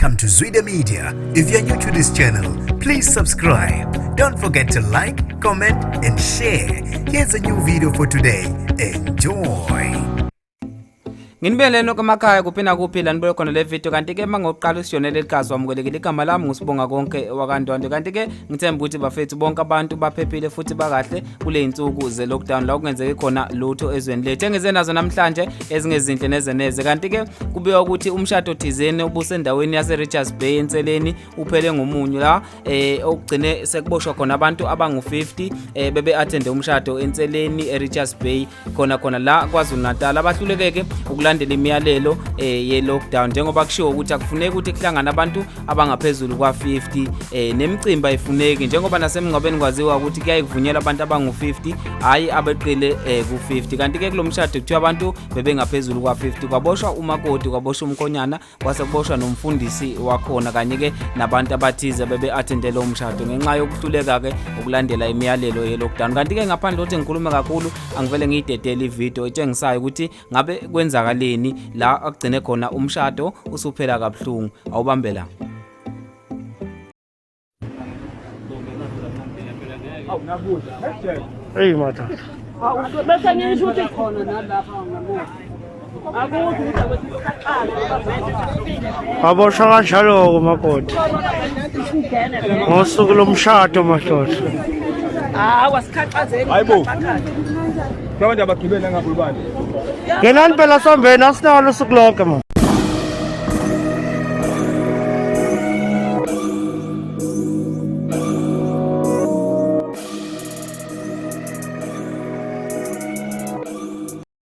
Welcome to Zwida Media. If you're new to this channel, please subscribe. Don't forget to like, comment, and share. Here's a new video for today. Enjoy. Nginibele nonke emakhaya kuphi nakuphi la nibuye khona le video, kanti ke mangokuqala usiyonele ligazi wamukelekile. Igama lami nguSibonga Konke wakaNdwandwe, kanti ke ngithemba ukuthi bafethu bonke abantu baphephile futhi bakahle kule insuku ze lockdown la kungenzeki khona lutho ezweni lethu. Engize nazo namhlanje ezingezinhle nezeneze, kanti ke kubikwa ukuthi umshado thizeni obusendaweni yase Richards Bay enseleni uphele ngomunyu la okugcine sekuboshwa khona abantu abangu-50 bebe attende umshado enseleni eRichards Bay khona khona la KwaZulu Natal, abahlulekeke ukulandela imiyalelo ye lockdown, njengoba kushiwo ukuthi akufuneki ukuthi kuhlangane abantu abangaphezulu kwa-50, nemicimbi ayifuneki, njengoba nasemngcwabeni kwaziwa ukuthi kuyaye kuvunyelwa abantu abangu-50, hhayi abeqile ku-50. Kanti-ke kulo mshado kuthiwa abantu bebengaphezulu kwa-50, kwaboshwa umakoti, kwaboshwa umkhonyana, kwase kuboshwa nomfundisi wakhona kanye-ke nabantu abathize bebe-attendele umshado ngenxa yokuhluleka-ke ukulandela imiyalelo ye-lockdown. Kanti-ke ngaphandle kokuthi ngikhulume kakhulu, angivele ngiyidedele ividiyo etshengisayo ukuthi ngabe kwenzakaleni la akugcine khona umshado usuphela kabuhlungu. Awubambe la. Eyi madoda. Bese ngisho ukuthi khona nalapha ngamuva. Akuthi ukuthi Waboshwa kanjalo-ke umakoti. Ngosuku lomshado madoda. Hawu, asikhaxazeni. Hayibo. Kunabantu abagibele ngapha ubani? Ngenani phela sombeni, asinalo usuku lonke man.